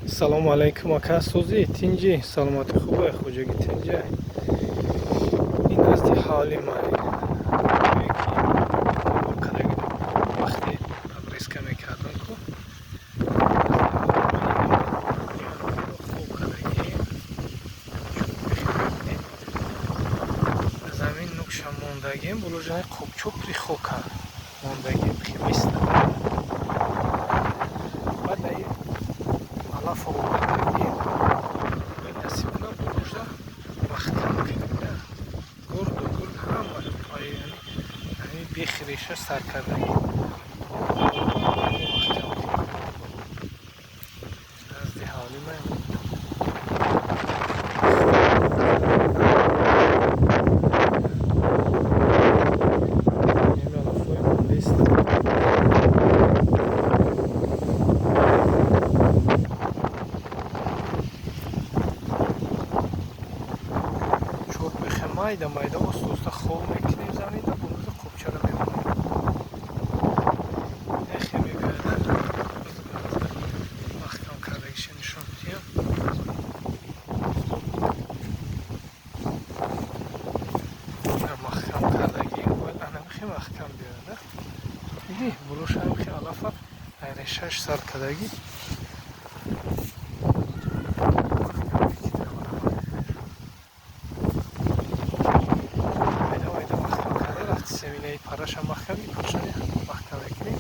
Салому алайкум, ака, сӯзи, тинҷӣ, саломатӣ хубе, хоҷагӣ тинҷа. Ин назди ҳавли ман, вақте обрезка мекардам ку, хоб кардагӣ, замин нукша мондагим, булужаи қобчопри хока мондагим, химиста. Баъд алаф овардагӣ, насиб кунам, булужа маҳкам кунем, гурду гурд ҳама ҳами бехи реша сар кардагӣ маҳкам кунем. Назди ҳавли ман ҳами алафҳои мондаист. Чорбеха майда майда, оста оста хол мекунем заминда, булуза қобчара мемонем. Эхе мебиёда, маҳкам кардагиша нишон медиҳам. Маҳкам кардагӣ бояд анамихе маҳкам биёяда. Диди, булуш ҳамихе алафа решаш сар кардагӣ. Майда майда маҳкам карда рафти, семинаи параша маҳкам, парашани маҳкам мекунем.